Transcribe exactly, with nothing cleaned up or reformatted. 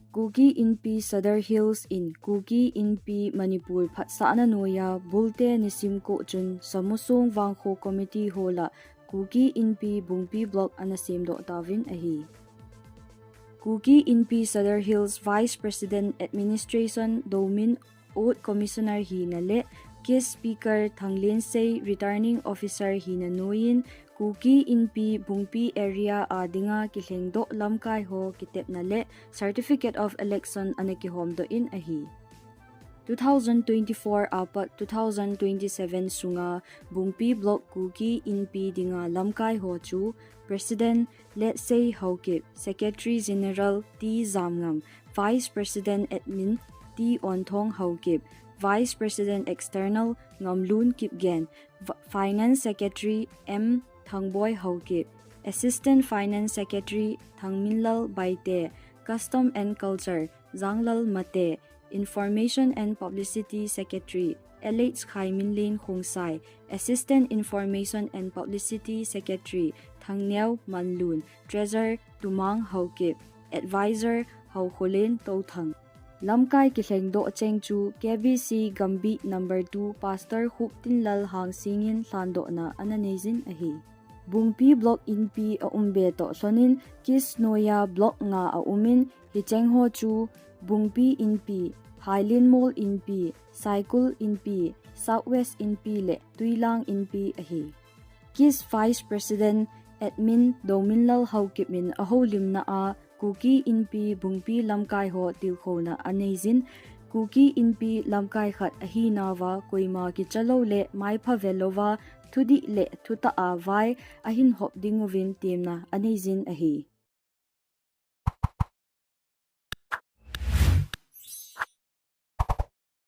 Kuki Inpi Sadar Hills in Kuki Inpi Manipur phatsahna noiya bulte nisim ko chun Samusong Vangkho Committee Hall a Kuki Inpi Bungpi Block ana semdoh tauvin ahi. Kuki Inpi Sadar Hills Vice President Administration Domin Oath Commissioner hina le Guest Speaker Thanglensei Returning Officer hina noiyin Kuki Inpi Bungpi Area a dinga kilhengdoh lamkai ho kitepna le Certificate of Election ana kihomdoh in ahi. Two thousand twenty-four apat two thousand twenty-seven sunga Bungpi Block Kuki Inpi dinga lamkai ho chu President Letsei Haokip, Secretary General T Zamngam, Vice President Admin T Onthong Haokip, Vice President External Ngamlun Kipgen, V- Finance Secretary M Thangboi Haokip, Assistant Finance Secretary Thangminlal Baite, Custom and Culture Zanglal Mate, Information and Publicity Secretary L H Khaiminlen Khongsai, Assistant Information and Publicity Secretary Thangneo Manlun, Treasurer Tumang Haokip, Advisor Haokholen Touthang. Lamkai kilhengdoh cheng chu K B C Gambih number two Pastor Khuptinlal Hangsing in lhandohna ana neijin ahi. Bungpi Block Inpi a umbe toh lhonin Kis noiya Block nga a umin hicheng ho chu Bungpi Inpi, Highland Mall Inpi, Saikul Inpi, Southwest Inpi le Tuilang Inpi ahi. Kis Vice President Admin Dominlal Haokip in a houlimna a Kuki Inpi Bungpi lamkai ho tilkhouna a neijin, Kuki Inpi lamkai khat ahinauva koima kichalou le maipha velouva thudih le thutah a vai ahin hop dinguvin temna a neijin ahi.